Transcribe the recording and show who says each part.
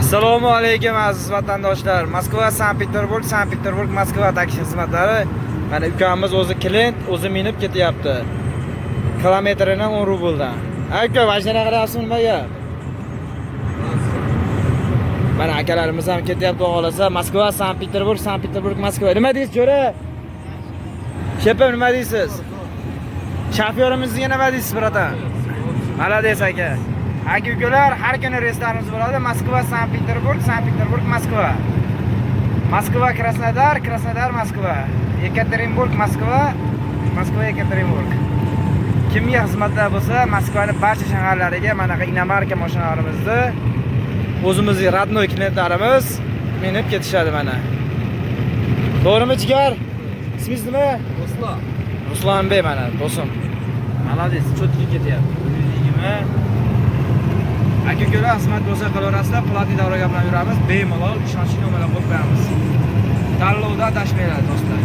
Speaker 1: Assalomu alaykum, aziz vatandoshlar. Moskva, Sankt-Peterburg, Sankt-Peterburg, Moskva taksi xizmatlari. Mana ukamiz o'zi клиент, o'zi minib ketyapti. Kilometrini 10 rubldan. Aka, mashina qilyapsizmi, nima gap? Mana akalarimiz ham ketyapti, xohlasa. Moskva, Sankt-Peterburg, Sankt-Peterburg, Moskva. Nima deysiz, jo'ra? Шеф im, nima deysiz? Shofyorimizga nima deysiz, братан? Молодец, aka. Aka ukalar, har kuni reyslarimiz bo'ladi. Moskva, Sankt-Peterburg, Sankt-Peterburg, Moskva. Moskva, Krasnodar, Krasnodar, Moskva. Yekaterinburg, Moskva, Moskva, Yekaterinburg. Kimga xizmatlar bo'lsa, Moskvani barcha shaharlariga manaqa иномарка mashinalarimizni o'zimizning родной klientlarimiz minib ketishadi mana. To'g'rimi, jigar? Ismingiz nima?
Speaker 2: Ruslan.
Speaker 1: Ruslanbek, mana do'stim. Молодец, чётко ketyapti. 120. Aka ukalar, xizmat bo'lsa qilaverasizlar, платный дорога bilan yuramiz, bemalol ishonchli nomerlar qo'yib qo'yamiz. Tanlovda adashmanglar, do'stlar.